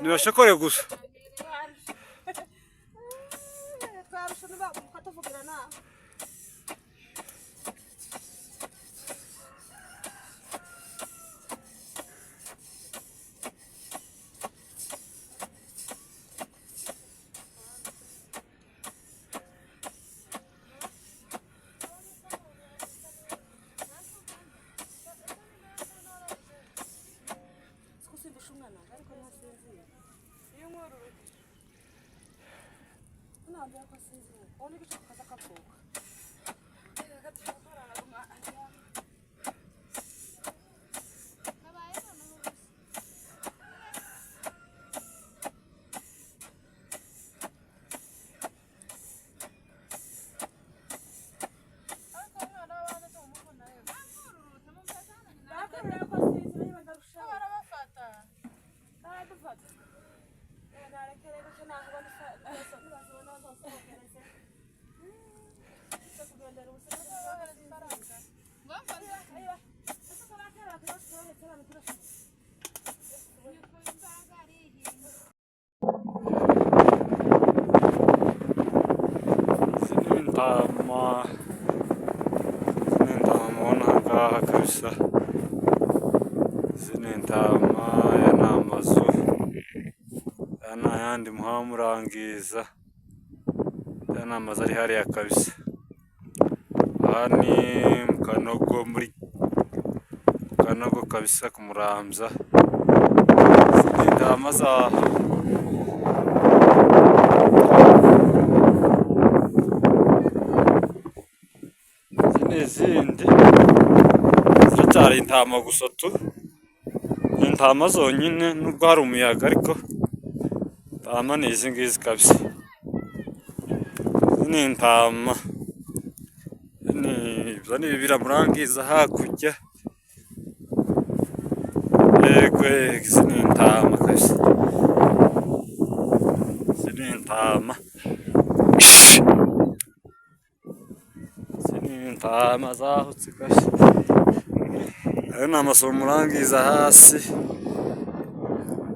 Ntibashokore gusa. Izi ni intama, izi ni intama mubona aha ngaha kabisa, izi ni intama, aya ni amazu, aya ni ayandi muhaba murangiza, aya ni amazu ari hariya kabisa. Aha ni mu Kanogo, muri Kanogo kabisa ku Muramvya, izi ni intama zaha. Izi ni izindi ziracyari intama gusa tu, ni intama zonyine nubwo hari umuyaga ariko intama ni izi ngizi kabisa. Izi ni intama, ibyo ni ibibira murangiza hakurya, yego yego izi ni intama kabisa, izi ni intama. Izi ni intama zahutse kabisa. Ayo ni amasomo murangiza hasi,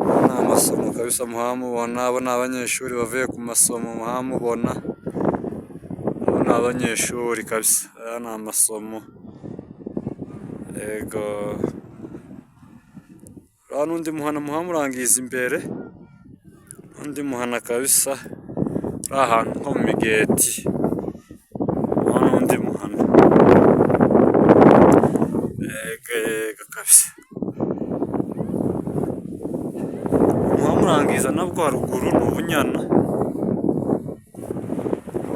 ayo ni amasomo kabisa muhaba mubona, abo ni abanyeshuri bavuye ku masomo muhaba mubona, abo ni abanyeshuri kabisa, aya ni amasomo, yego. Uriya n'undi muhana muhaba murangiza imbere, n'undi muhana kabisa, uri ahantu nko mu migeti, uwo n'undi muhana. Yego yego kabisa. Muhaba murangiza nabwo haruguru ni ubunyana,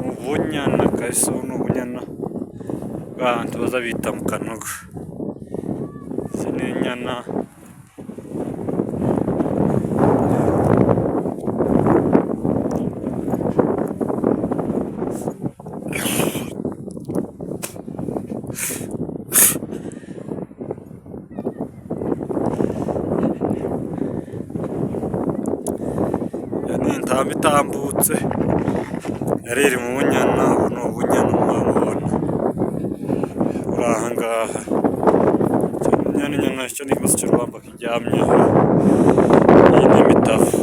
ni ubunyana kabisa, ubu ni ubunyana bw'ahantu baza bita mu Kanogo. Izi ni inyana. Iyo ni intama itambutse, yari iri mu bunyana, ubu ni ubunyana muhaba mubona buri aha ngaha. Inyana, inyana, icyo ni ikibazo cy'urubamba kiryamyeho, iyi ni imitavu,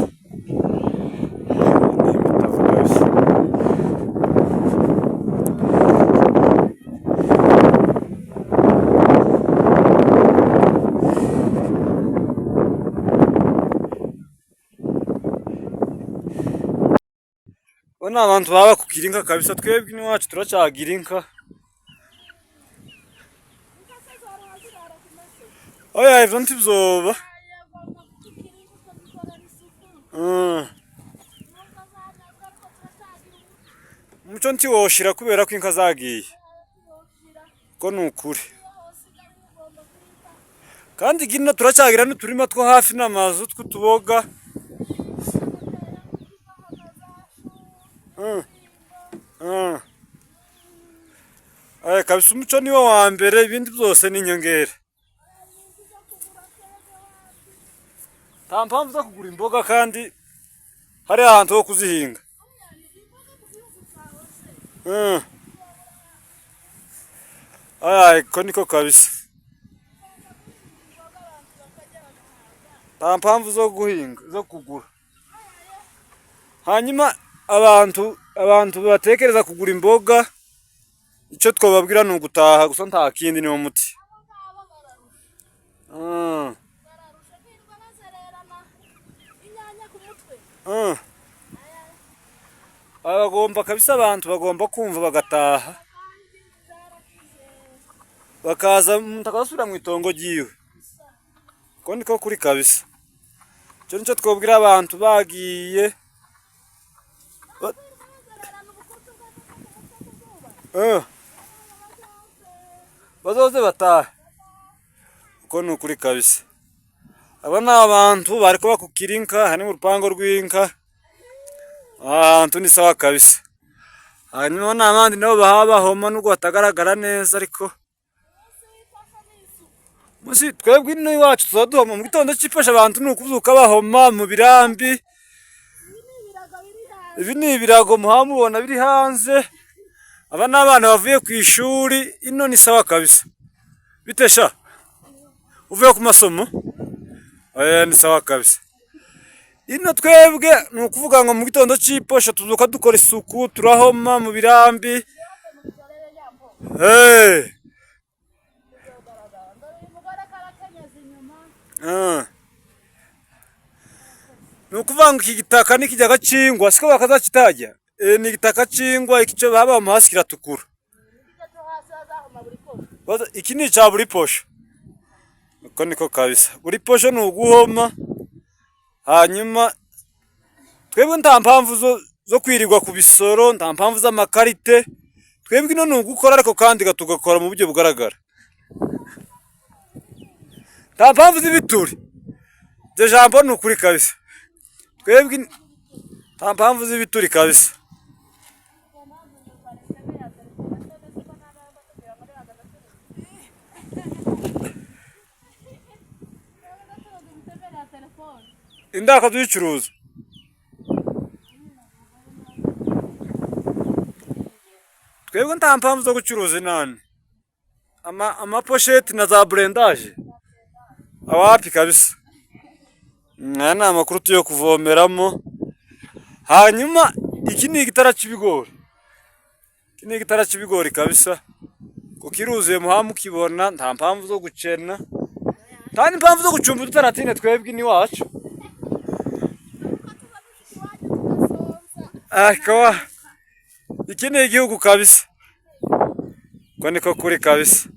iyi ni imitavu kabisa. Abo ni abantu baba bakukira inka kabisa, twebwe iwacu turacyagira inka. Oya ivyo ntivyoba. Umuco ntiwoshira kubera ko inka zagiye. Ko ni ukuri. Kandi gino turacyagira n'uturima two hafi n'amazu tw'utuboga. Kabisa umuco niwo wa mbere, ibindi byose ni inyongera. Nta mpamvu zo kugura imboga kandi hari ahantu ho kuzihinga. Ko niko kabisa. Nta mpamvu zo guhinga, zo kugura. Hanyuma abantu batekereza kugura imboga, icyo twababwira ni ugutaha gusa, nta kindi, niwo muti. Bagomba kabisa, abantu bagomba kumva bagataha, bakaza umuntu akasubira mu itongo ryiwe. Ko niko kuri kabisa. Icyo nicyo twabwira abantu bagiye. Bazoze batahe. Uko ni ukuri kabisa. Aba ni abantu bariko bakukira inka, hari mu rupango rw'inka. Ahantu ni sawa kabisa. Hanyuma n'abandi nabo bahaba bahoma nubwo batagaragara neza, ariko musi twebwe ino iwacu tuzaduhoma mu gitondo cyifasha abantu ni ukubyuka bahoma mu birambi. Ibi ni ibirago muhamubona biri hanze. Aba ni abana bavuye ku ishuri, ino ni sawa kabisa. Bitesha uvuye ku masomo? Ni sawa kabisa. Ino twebwe ni ukuvuga ngo mu gitondo cy'iposha tuzuka dukora isuku, turahoma mu birambi. Ni ukuvuga ngo iki gitaka ni ikijyaga cingwa, siko bakazakitajya. Ni igitaka cingwa, iki cyo baba hasi kiratukura. Iki ni icya buri posho. Uko niko kabisa. Buri posho ni uguhoma. Hanyuma twebwe nta mpamvu zo kwirirwa ku bisoro, nta mpamvu z'amakarite. Twebwe ino ni ugukora, ariko kandi tugakora mu buryo bugaragara. Nta mpamvu z'ibituri. Iryo jambo ni ukuri kabisa. Twebwe nta mpamvu z'ibituri kabisa. Indaka tuyicuruza. Twebwe nta mpamvu zo gucuruza inani. Amaposheti na za blendage. Awapi kabisa. Aya ni amakuru tuyo kuvomeramo. Hanyuma iki ni igitara cy'ibigori. Iki ni igitara cy'ibigori kabisa. Kukiruzuye muhamukibona, nta mpamvu zo gucena. Nta n'impamvu zo gucumba udutaratine twebwe ni wacu. Akaba iki ni igihugu kabisa. Ko niko kuri kabisa.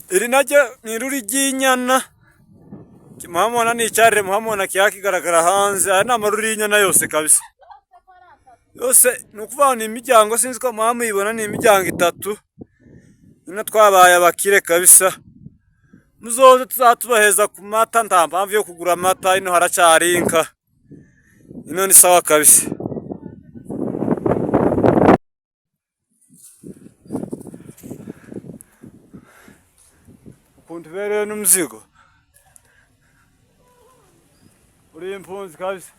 Iri naryo ni iruri ry'inyana. Muhamubona ni icyarire, muhamubona kigaragara hanze. Aya ni amaruri y'inyana yose kabisa. Yose ni ukuvuga ni imiryango, sinzi ko muhamuyibona, ni imiryango itatu. Ino twabaye abakire kabisa. Muzoze tuzatubaheza ku mata, nta mpamvu yo kugura amata, ino haracyari inka. Ino ni sawa kabisa. Ukuntu uberewe n'umuzigo. Uri impunzi kabisa.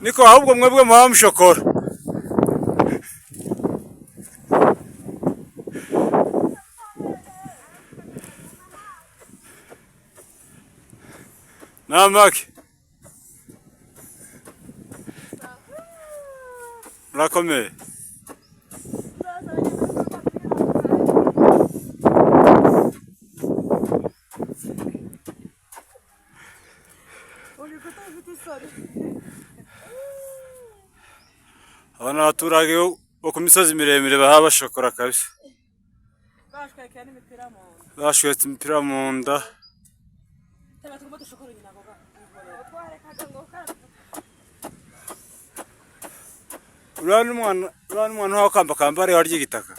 Niko ahubwo mwebwe muhamushokora. Namake. Murakomeye. Aba ni abaturage bo ku misozi miremire baha bashokora kabisa. Bashwetse imipira mu nda. Uriya n'umwana wakambakamba ariho arya igitaka.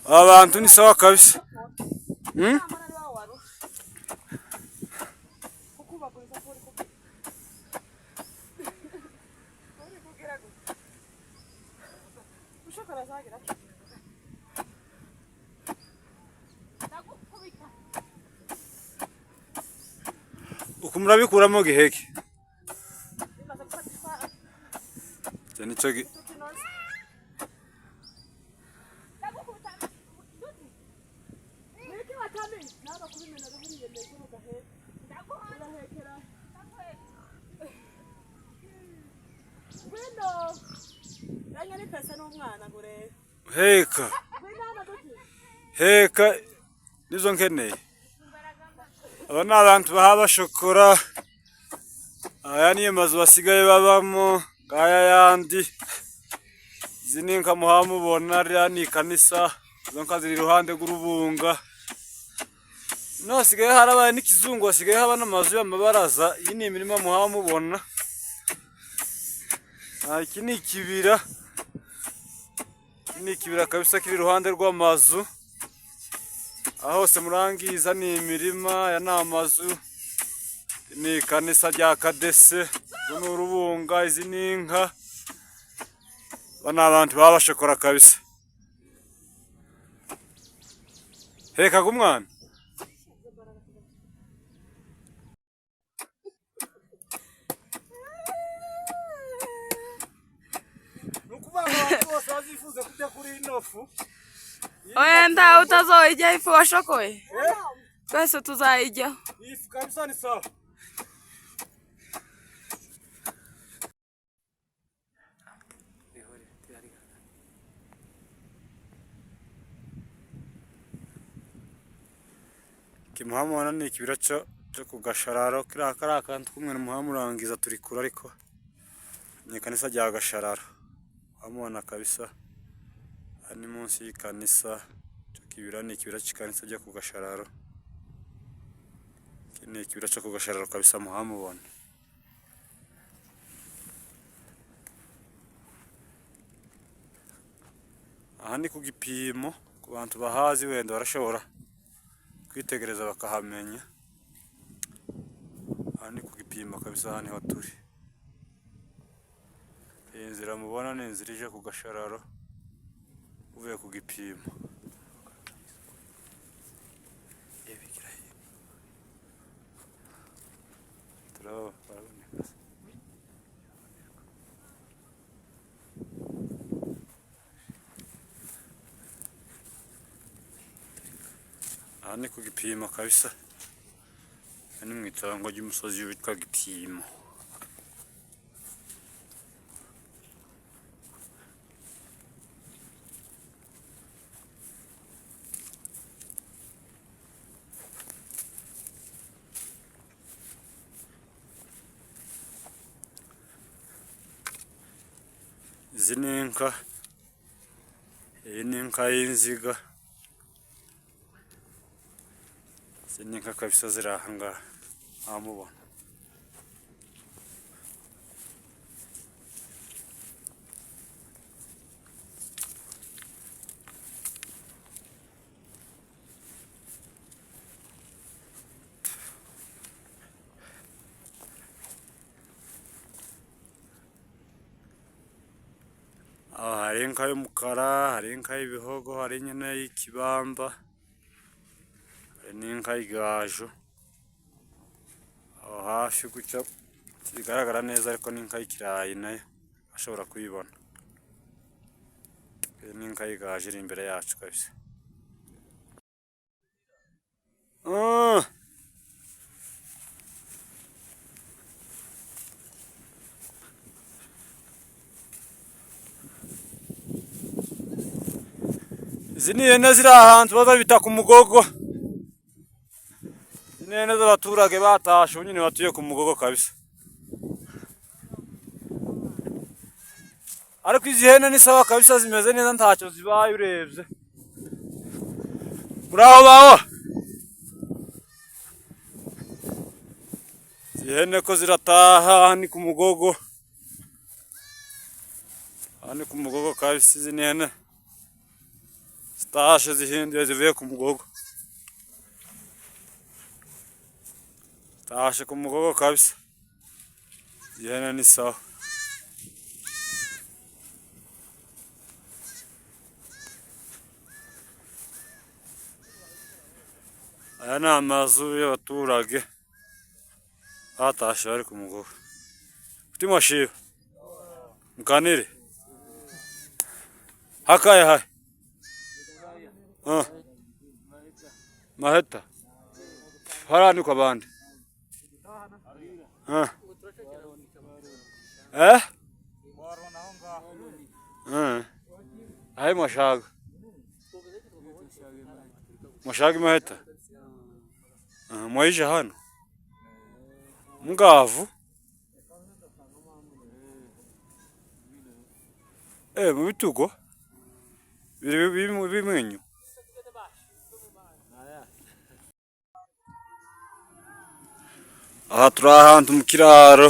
Aba bantu ni sawa kabisa. Uku murabikuramo giheke. Icyo nicyo heka heka nizo nkeneye. Aba ni abantu baha bashokora. Aya niyo mazu basigaye babamo, ngaya yandi. Izi ni inka muhamubona, ririya ni ikanisa, izo nka ziri iruhande rw'urubunga. No hasigaye harabaye n'ikizungu, hasigaye haba n'amazu y'amabaraza. Iyi ni imirima muhamubona. Iki ni ikibira. Iki ni ikibira kabisa kiri iruhande rw'amazu. Aho hose murangiza ni imirima, aya ni amazu. Ni ikanisa rya Kadese, uru ni urubunga, izi ni inka. Aba ni abantu baba bashokora kabisa. Hekaga umwana. Ni ukuvuga ngo abantu bose bazifuza kurya kuri ino fu. Oya ntawe utazoyijyaho ifu washokoye. Twese tuzayijyaho. Iyi fu kabisa ni sawa. Kimuhamubona ni ikibira cyo ku Gashararo, kiriya kari akantu k'umwe muhamurangiza turi kure ariko ni ikanisa rya Gashararo. Muhamubona kabisa, aha ni munsi y'ikanisa, icyo kibira ni ikibira cy'ikanisa ryo ku Gashararo. Iki ni ikibira cyo ku Gashararo kabisa muhamubona. Aha ni ku gipimo, ku bantu bahazi wenda barashobora kwitegereza bakahamenya. Aha ni ku gipimo kabisa, aha niho turi. Iyi nzira mubona ni inzira ije ku Gashararo uvuye ku gipimo. Aha ni ku gipimo kabisa, aha ni mu itongo ry'umusozi witwa Gipimo. Izi ni inka, iyi ni inka y'inziga. Izi ni inka kabisa ziri aha ngaha ntamubona. Hari inka y'umukara, hari inka y'ibihogo, hari inyana y'ikibamba, hari n'inka y'igaju. Aho hafi gutya ntibigaragara neza ariko n'inka y'ikirayi nayo ashobora kuyibona. Iyi ni inka y'igaju iri imbere yacu kabisa. Izi ni ihene ziri ahantu baza bita ku mugogo. Izi ni ihene z'abaturage batashe ubu nyine batuye ku mugogo kabisa. Ariko izi hene ni sawa kabisa, zimeze neza ntacyo zibaye urebye. Muraho baho? Izi hene ko zirataha, aha ni ku mugogo. Aha ni ku mugogo kabisa, izi ni hene zitashe zihinduye zivuye ku mugogo. Zitashe ku mugogo kabisa. Izi hene ni sawa. Aya ni amazu y'abaturage batashe bari ku mugogo. Mutima shiba mukanire hakaye haye maheta hariya ni kwa bande eh ahe mwashaga mwashaga imaheta mwaije hano mungavu mu bitugo biri bimwenyu. Aha turi ahantu mu kiraro,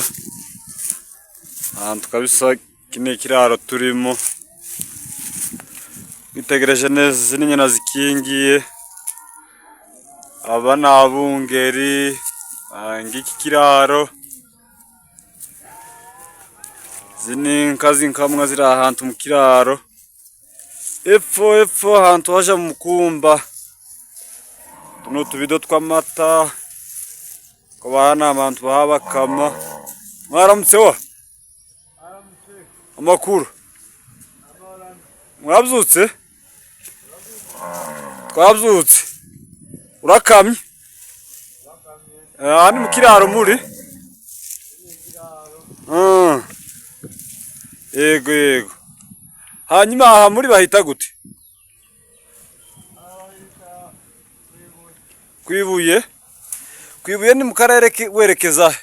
ahantu kabisa iki ni ikiraro turimo. Witegereje neza izi ni inyana zikingiye, aba ni abungeri, ngiki kiraro. Izi ni inka z'inkamwa ziri ahantu mu kiraro, epfo epfo ahantu haja mu mukumba. Utu ni utubido tw'amata, kuba ni abantu baha bakama. Mwaramutse wa? Amakuru? Mwabyutse? Twabyutse. Urakamye? Aha ni mu kiraro muri? Yego yego. Hanyuma aha muri bahita gute? Kwibuye? Kwibuye ni mu karere werekeza he?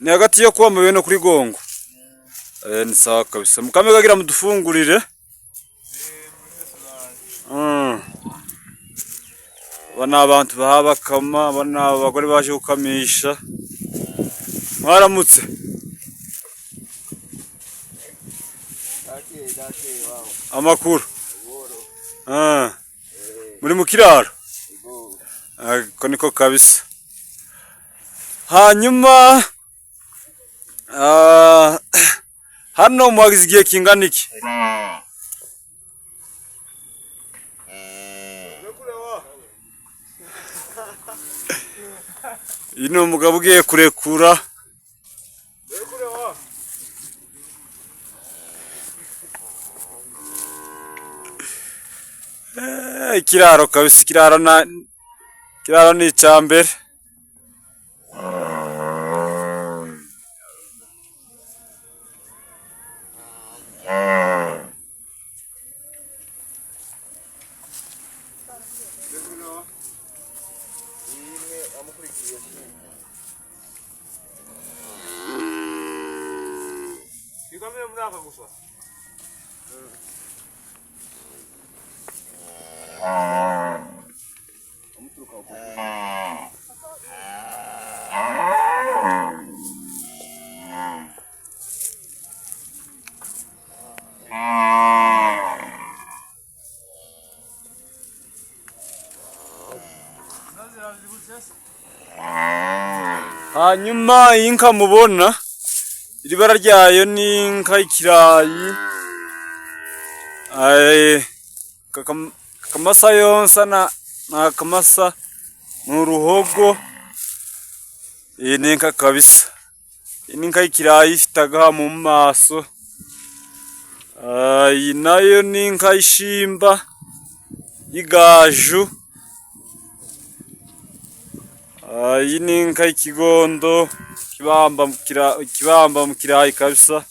Ni hagati yo kuba Mabuye no kuri Gongo. Ni sawa kabisa. Mukame kagira mudufungurire. Aba ni abantu baha bakama, aba ni abagore baje gukamisha. Mwaramutse. Amakuru. Muri mu kiraro? Ako niko kabisa. Hanyuma hano muhagize igihe kingana iki? Uyu ni umugabo ugiye kurekura. Ikiraro kabisa, ikiraro na ikiraro ni icyambere. Hanyuma iyi nka mubona, iri bara ryayo ni inka y'ikirayi. Akamasa yonsa ni akamasa, ni uruhogo. Iyi ni inka kabisa. Iyi ni inka y'ikirayi ifite agaha mu maso. Iyi nayo ni inka y'ishimba y'igaju. Iyi ni inka y'ikigondo kibamba mu kirayi kabisa.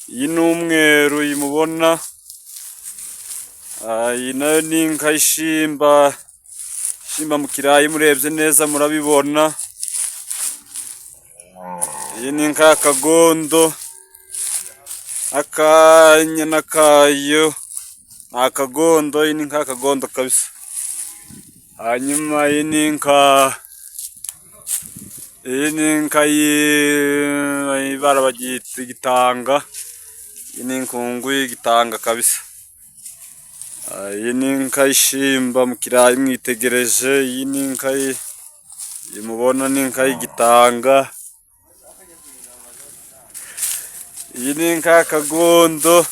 Iyi ni umweru iyi mubona. Iyi nayo ni inka y'ishimba, ishimba mu kirayi, murebye neza murabibona. Iyi ni inka y'akagondo, akanyana kayo ni akagondo. Iyi ni inka y'akagondo kabisa. Hanyuma iyi ni inka, iyi ni inka y'ibara baryita igitanga. Iyi ni inkungu y'igitanga kabisa. Iyi ni inka y'ishimba mu kirayi mwitegereje. Iyi ni inka iyi mubona ni inka y'igitanga. Iyi ni inka y'akagondo.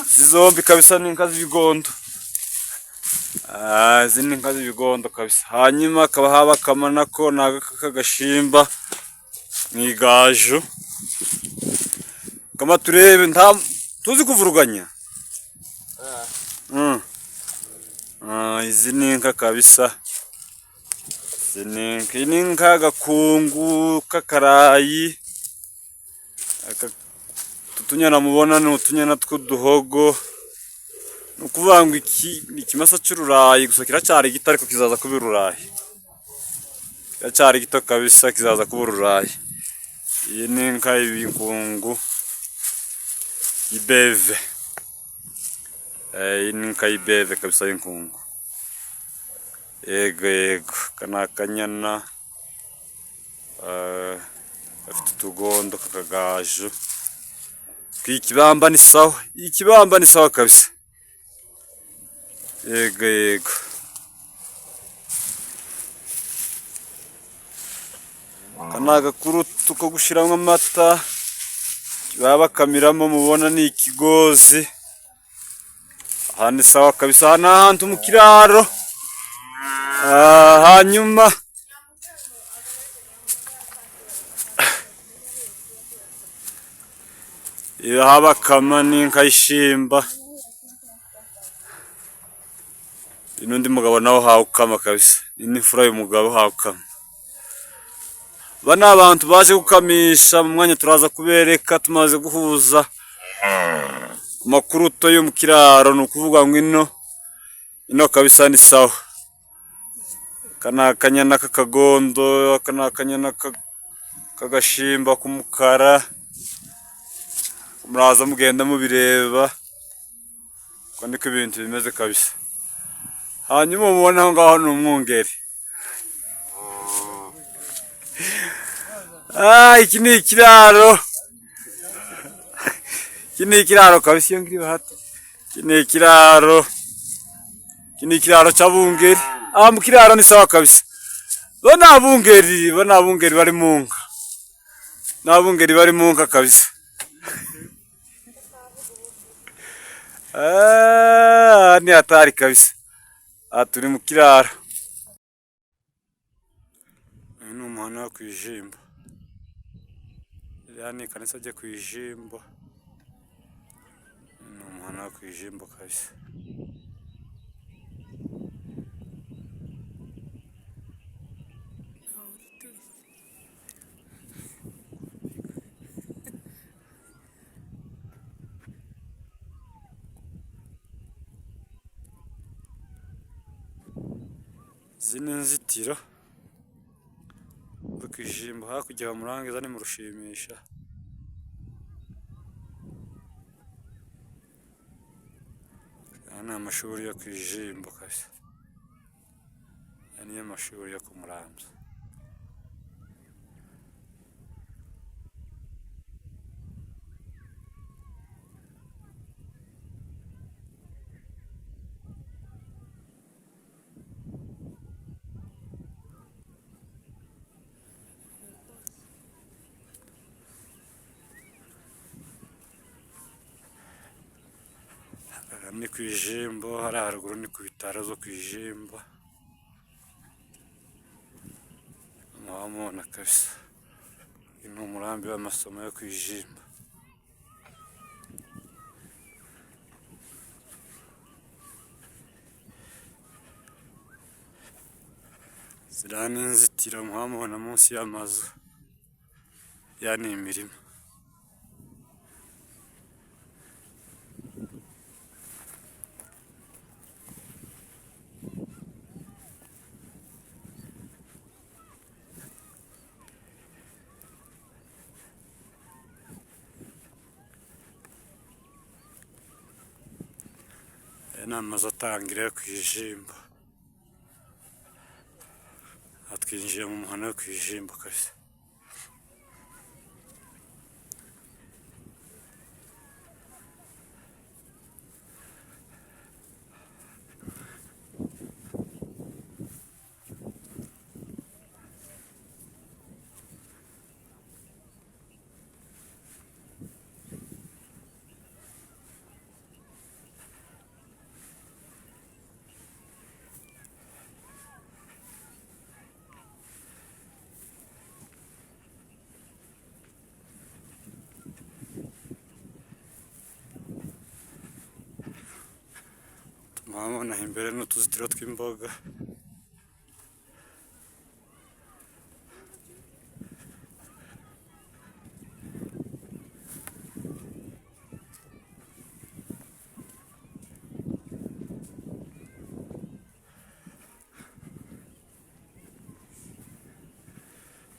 Izi zombi kabisa ni inka z'ibigondo. Izi ni inka z'ibigondo kabisa. Hanyuma hakaba haba akamana ko ni ak'agashimba mu igaju. Kama turebe nta tuzi kuvuruganya. Izi ni inka kabisa. Izi ni inka. Iyi ni inka y'agakungu k'akarayi. Utu tunyana mubona ni utunyana tw'uduhogo. Ni ukuvuga ngo iki ni ikimasa cy'ururayi gusa kiracyari gito, ariko kizaza kuba ururayi. Kiracyari gito kabisa, kizaza kuba ururayi. Iyi ni inka y'ibinkungu y'ibeve. Iyi ni inka y'ibeve kabisa y'inkungu. Yego yego, aka ni akanyana gafite utugondo k'akagaju. Ikibamba ni sawa, ikibamba ni sawa kabisa. Yego yego. Aka ni agakurutu ko gushyiramo amata, baba bakamiramo mubona ni ikigozi. Aha ni sawa kabisa, aha ni ahantu mu kiraro. Hanyuma aha bakama ni inka y'ishimba. N'undi mugabo nawe hawukama kabisa. Iyi ni imfura y'umugabo hawukama. Aba ni abantu baje gukamisha, mu mwanya turaza kubereka tumaze guhuza amakuruto yo mu kiraro. Ni ukuvuga ngo ino kabisa ni sawa. Aka ni akanyana k'akagondo, aka ni akanyana k'agashimba k'umukara. Muraza mugenda mubireba uko niko ibintu bimeze kabisa. Hanyuma mubona aho ngaho ni umwungeri. Iki ni ikiraro. Iki ni ikiraro kabisa, iyo ngiri bahati. Iki ni ikiraro. Iki ni ikiraro cy'abungeri. Mu kiraro ni sawa kabisa. Bo ni abungeri, bo ni abungeri bari mu nka. Ni abungeri bari mu nka kabisa. Ni hatari kabisa. Turi mu kiraro. Uyu ni umuhanda wo kwijimba. Iriya ni ikanisa ryo kwijimba. Ni umuhanda wo kwijimba kabisa. Izi ni inzitiro zo kwijimba, hakurya murangiza ni mu Rushimisha. Aya ni amashuri yo kwijimba kabisa. Aya niyo mashuri yo ku Muramvya. Aha ni ku Ijimbo, hariya haruguru ni ku bitaro zo ku Ijimbo. Muramubona kabisa. Uyu ni umurambi w'amasomo yo ku Ijimbo. Ziriya ni inzitiro muramubona munsi y'amazu. Iriya ni imirima. Aya ni amazu atangira yo ku Ijimbo. Aha twinjiye mu muhanda wo ku Ijimbo kabisa. Murabona imbere n'utuzitiro tw'imboga.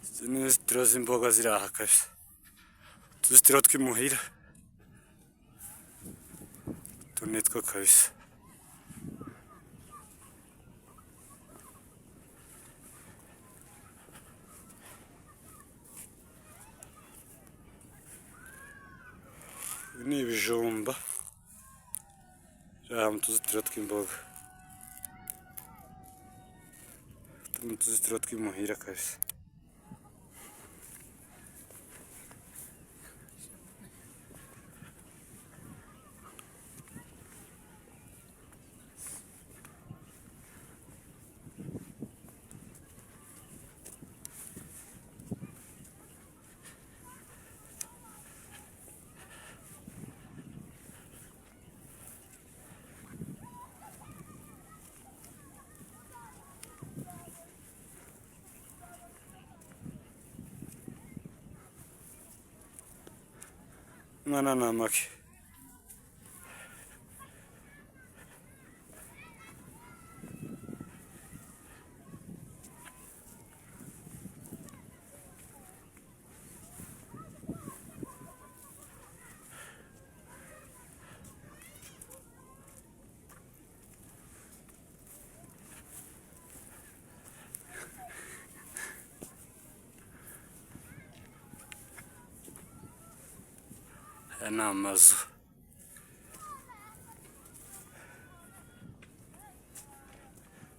Izi ni inzitiro z'imboga ziri aha kabisa. Utuzitiro tw'imuhira. Utu ni two kabisa. Ibi ni ibijumba biri aha mu tuzitiro tw'imboga. Utu ni utuzitiro tw'imuhira kabisa. Umwana ni amake. Aya ni amazu.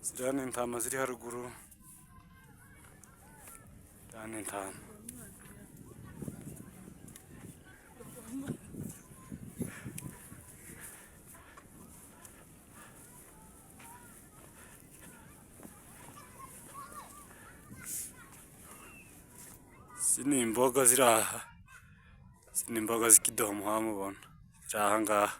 Ziriya ni intama ziri haruguru. Ziriya ni intama. Izi ni imboga ziri aha. Izi ni imboga z'ikidoho muhora mubona. Ziri aha ngaha.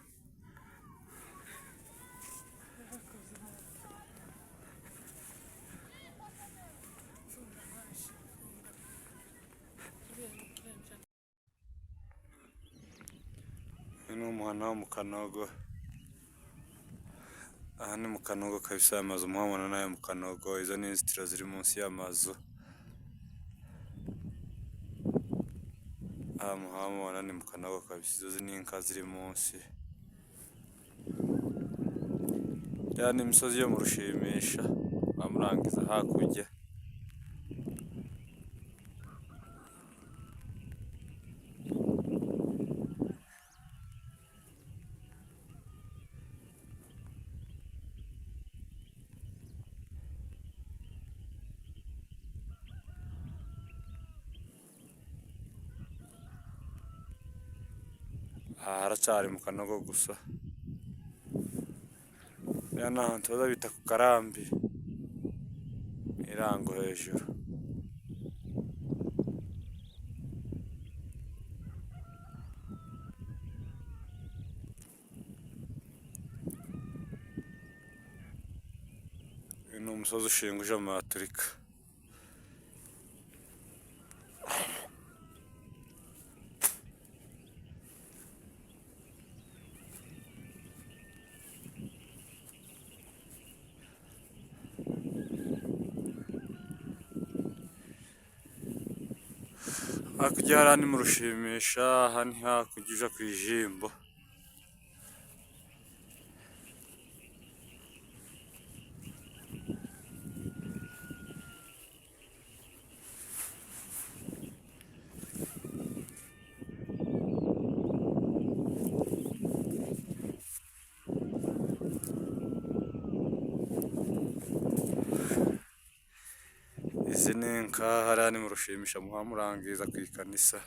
Uyu ni umuhana wo mu Kanogo. Aha ni mu Kanogo kabisa, aya mazu muhabona ni ayo mu Kanogo, izo ni inzitiro ziri munsi y'amazu. Aha muhabona ni mu Kanogo kabisa, izo ni inka ziri munsi. Iriya ni imisozi yo mu Rushimisha, bamurangiza hakurya. Aha haracyari mu Kanogo gusa. Hariya ni ahantu baza bita ku Karambi, Irango hejuru. Uyu ni umusozi ushinguje amaturika. Hakurya hariya ni mu Rushimisha, aha ni hakurya uja ku Ijimbo. Izi ni inka, hariya ni mu Rushimisha muha murangiza ku ikanisa.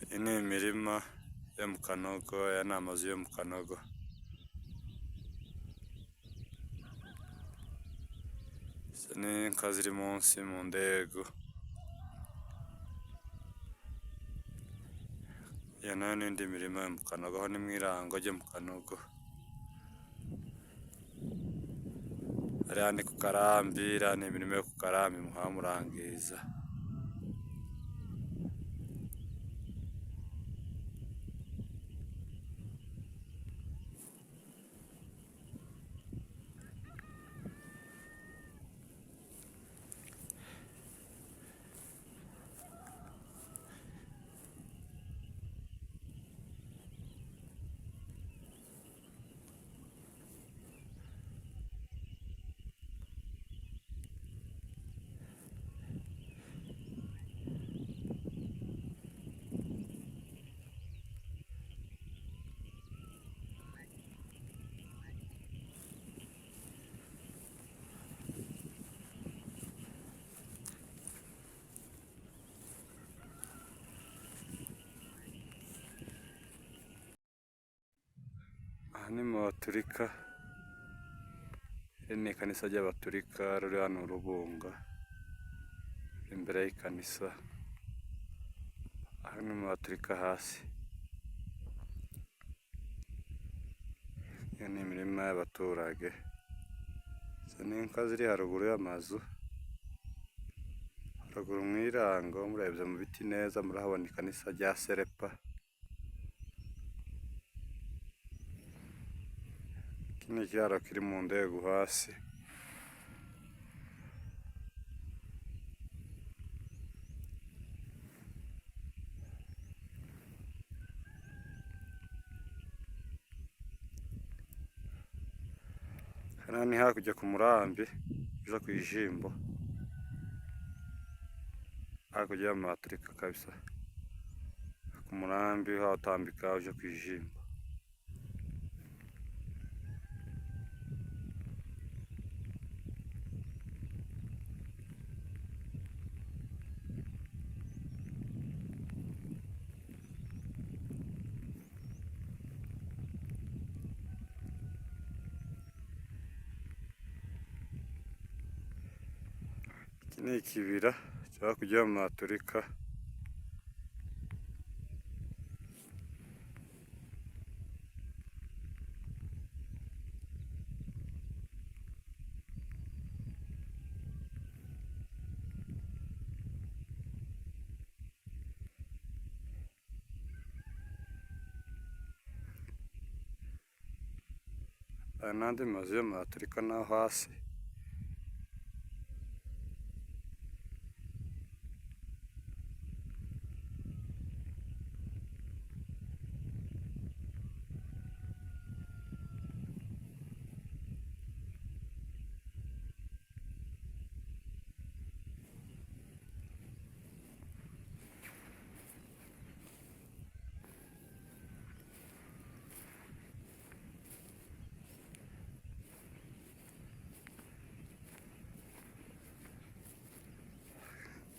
Iyi ni imirima yo mu Kanogo, aya ni amazu yo mu Kanogo. Izi ni inka ziri munsi mu ndego. Iyo nayo ni indi mirima yo mu Kanogo, aho ni mu Irango ryo mu Kanogo. Hariya ni ku Karambi, iriya ni imirima yo ku Karambi muha murangiza. Aha ni mu Baturika, iri ni ikanisa ry'Abaturika riri hano Rubunga, imbere y'ikanisa, aha ni mu Baturika hasi. Iyo ni imirima y'abaturage, izi ni inka ziri haruguru y'amazu, haruguru mu Irango murebye mu biti neza murahabona ikanisa rya Serepa. Iki ni ikiraro kiri mu ndego hasi. Hano ni hakurya ku Murambi uja ku Ijimbo, hakurya y'amaturika kabisa, ku Murambi uhatambika uja ku Ijimbo. Iki ni ikibira cyo hakurya y'amaturika. Aya n'andi mazu y'amaturika naho hasi.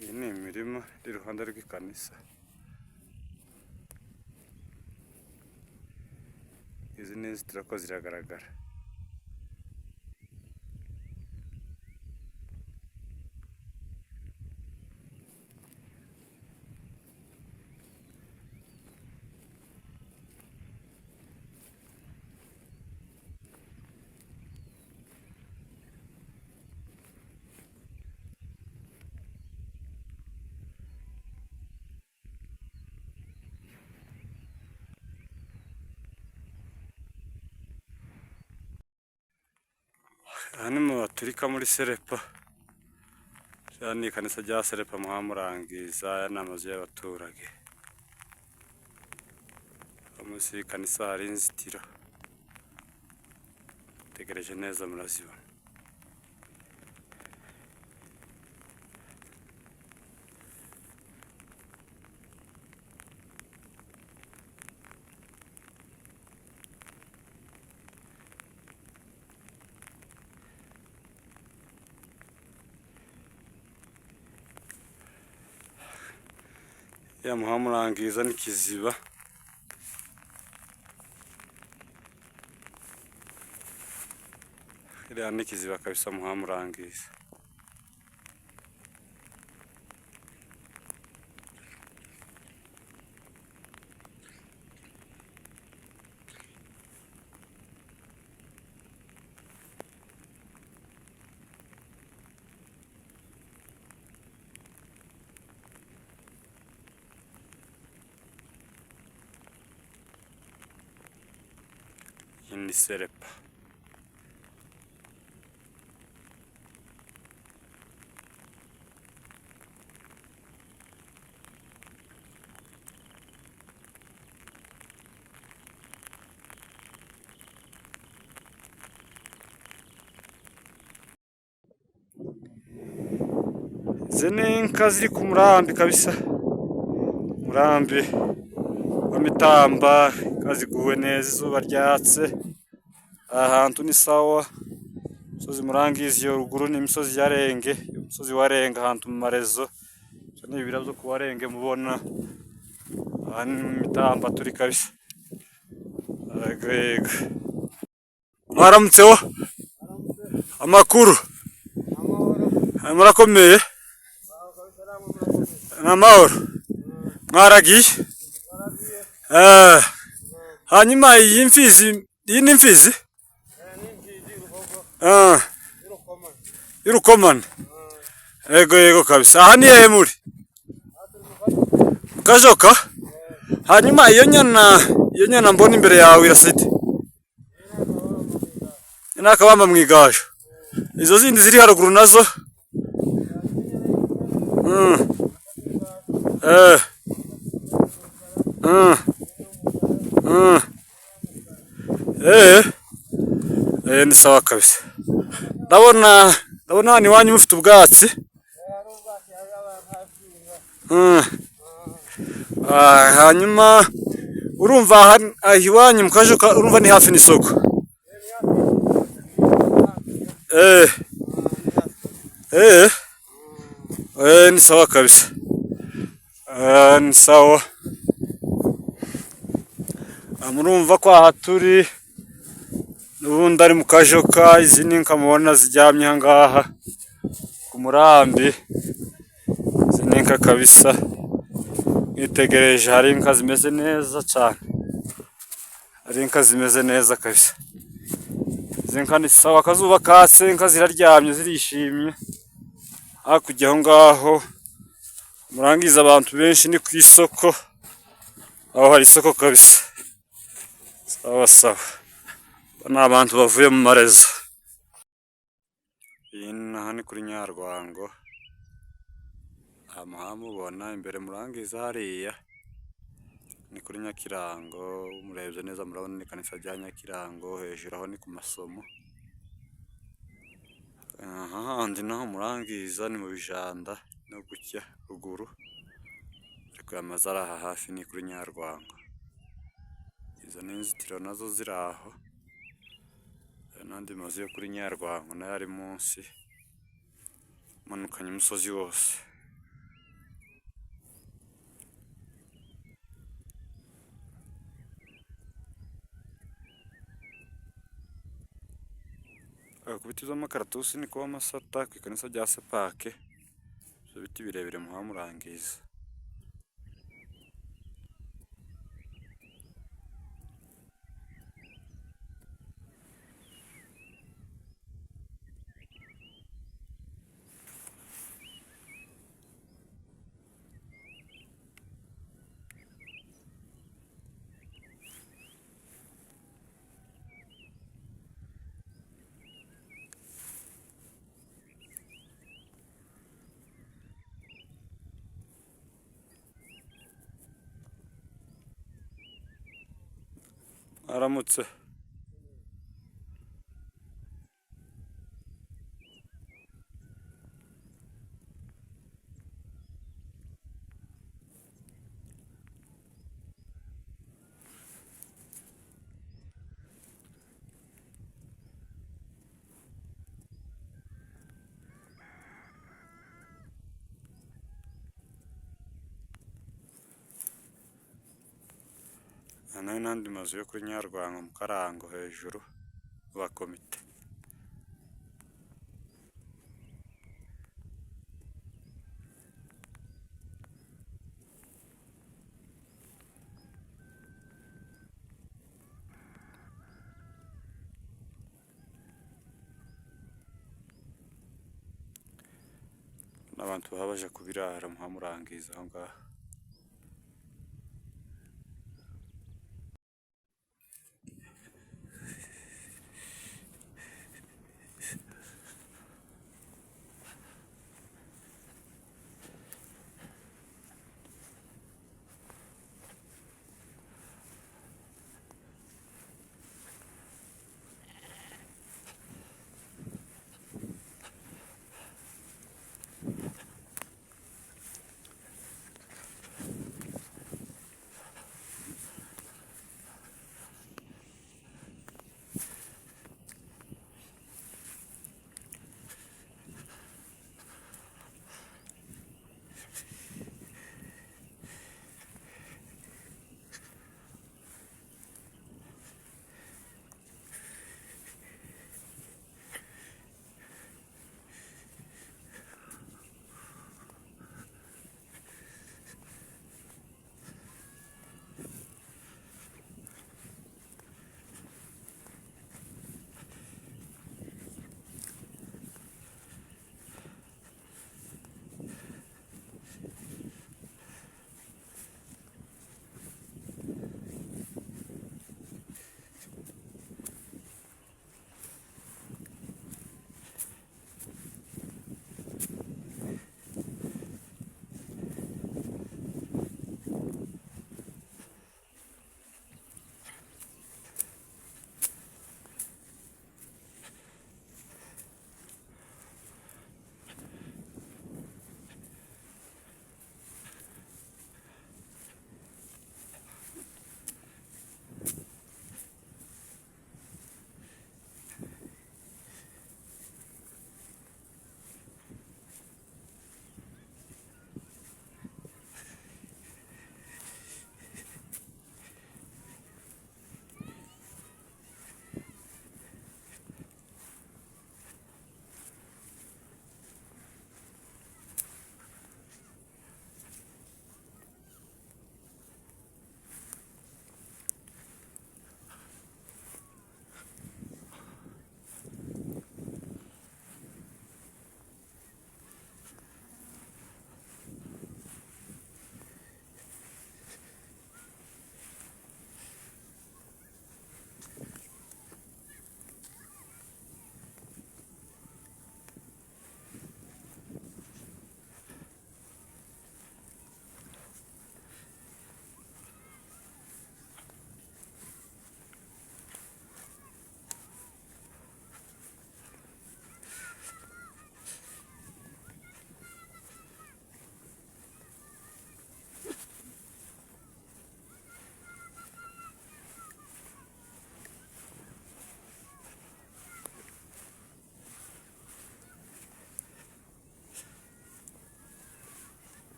Iyi ni imirima iri iruhande rw'ikanisa. Izi Izi ni inzitiro ko ziragaragara. Aha ni mu Baturika muri Serepa, ririya ni ikanisa rya Serepa muhamurangiza, aya ni amazu y'abaturage. Munsi y'ikanisa hari inzitiro, tegereje neza murazibona. Ya muhamurangiza ni Kiziba. Iriya ni Kiziba kabisa muhamurangiza. Iyi ni Serepa. Izi ni inka ziri ku murambi kabisa, umurambi wa Mitamba, inka ziguwe neza, izuba ryatse, aha hantu ni sawa. Imisozi murangiza iyo ruguru ni imisozi ya Renge, umusozi wa Renge ahantu mu marezo, ivyo ni ibibira vyo ku Warenge mubona, aha ni mu Mitamba turi kabisa. Yego yego. Mwaramutseho, amakuru? Murakomeye? Ni amahoro? Mwaragiye? Hanyuma iyi mfizi, iyi ni imfizi? Y'urukomane. Yego yego kabisa. Aha ni hehe muri? Kajoka? Hanyuma iyo nyana mbona imbere yawe irasa ite? Ni akabamba mw'igaju. Izo zindi ziri haruguru nazo? Ni sawa kabisa. Ndabona hano iwanyu mufite ubwatsi. Hanyuma urumva iwanyu mu Kajoka urumva ni hafi n'isoko. Ni sawa kabisa. Ni sawa. Murumva ko aha turi n'ubundi ari mu Kajoka, izi ni inka mubona ziryamye aha ngaha ku murambi, izi ni inka kabisa, mwitegereje hari inka zimeze neza cane, hari inka zimeze neza kabisa. Izi nka ni sawa, akazuba katse, inka ziraryamye zirishimye. Hakurya aho ngaho murangiza abantu benshi ni ku isoko, aho hari isoko kabisa. Sawa sawa, ni abantu bavuye mu marezo. Iyi naho ni kuri Nyarwango, aha muhamubona imbere murangiza hariya ni kuri Nyakirango, murebye neza murabona ni ikanisa rya Nyakirango, hejuru aho ni ku masomo. Aha handi naho murangiza ni mu Bijanda no gutya ruguru, ariko aya mazu ari aha hafi ni kuri Nyarwango. Izo ni inzitiro nazo ziri aho, n'andi mazu yo kuri Nyarwango nayo ari munsi, umanukanye umusozi wose. Ku biti by'amakaratusi ni kuba amasata ku ikanisa rya Sepake, ibyo biti birebire muba murangiza. Aramutse. Aya nayo n'andi mazu yo kuri Nyarwango mu Karango hejuru ba komite. N'abantu baba baje kubirara muhamurangiza aho ngaho.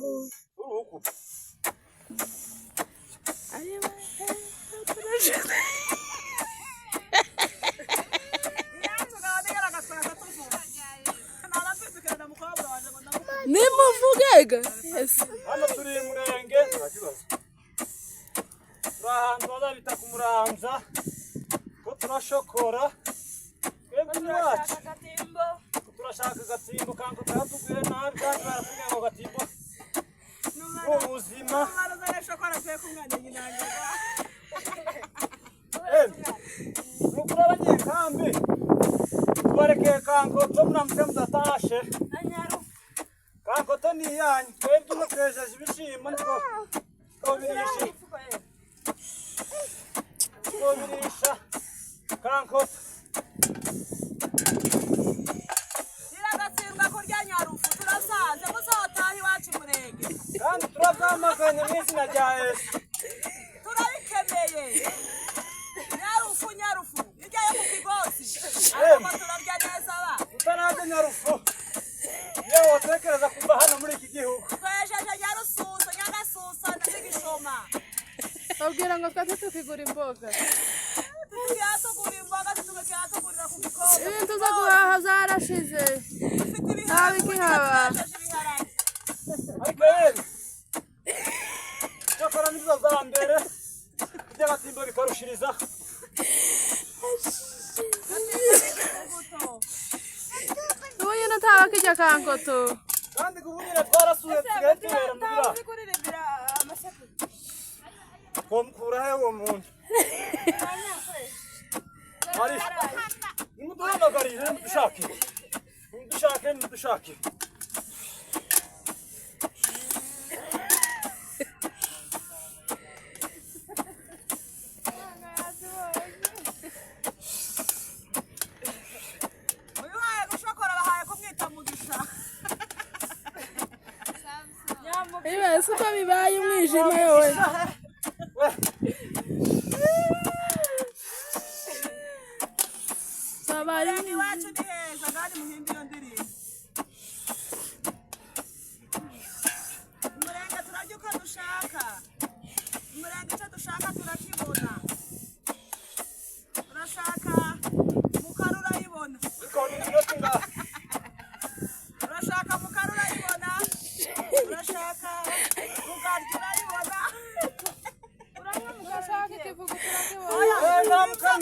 Uruhu. Nimuvugega. Yes. Hano turi Murenge, nta kibazo. Turi ahantu bazabita ku Muramza, ko turashokora. Twebwe iwacu ko turashaka agatimbo kanko karatugwire nabi, kandi baratubwira ngo agatimbo ni ubuzima. Ni ukuri abanyekambi tubarekeye kankoto, muramutse mudatashe kankoto ni iyanyu. Twebwe ino twejeje ibishimbo, nitwo twobirisha, twobirisha kankoto. Iragatsindwa kurya nyarufu, turasaze, muzotaha iwacu Murenge. Kandi turabyamaganye mu izina rya Yesu. Turabikemeye, nyarufu, nyarufu irya yo ku kigozi, ariko turarya neza ba. Utarajya nyarufu, iyo wotekereza kuva hano muri iki gihugu. Twejeje nyarususa, nyagasusa n'igishoma. Babwira ngo twese tukigura imboga. Tukiya tugura imboga, tukiya tugurira ku gikombe. Ibintu zo guhaha zarashize. Dufite ibiharage, Ntabikihaba. twejeje ibiharage. Ariko yewe, cyakora nizo za mbere iby'agatimbo bikarushiriza. Imbuto. Ubu nyine ntabakijya kankoto. Kandi ubu nyine twarasuye, tusigaye tubera mu biraro. Uzi kuririmbira amasekuru. Twamukura he uwo muntu ari? Nimuduhamagarire, nimudushake, nimudushake, nimudushake. Uyu uhaye gushokora bahaye kumwita Mugisha. Iba si uko bibaye umwijima yowe. We. Babaye. Murenge iwacu ni heza, kandi muhimbe iyo ndirimbo. Umurenge turarya uko dushaka. Umurenge icyo dushaka turakibona. Urashaka mukara urayibona. Bikoni iminota ingahe? Urashaka mukara urayibona. Urashaka rugaryi urayibona. Urashaka ikivugo turakibona. Eh, nta mukara.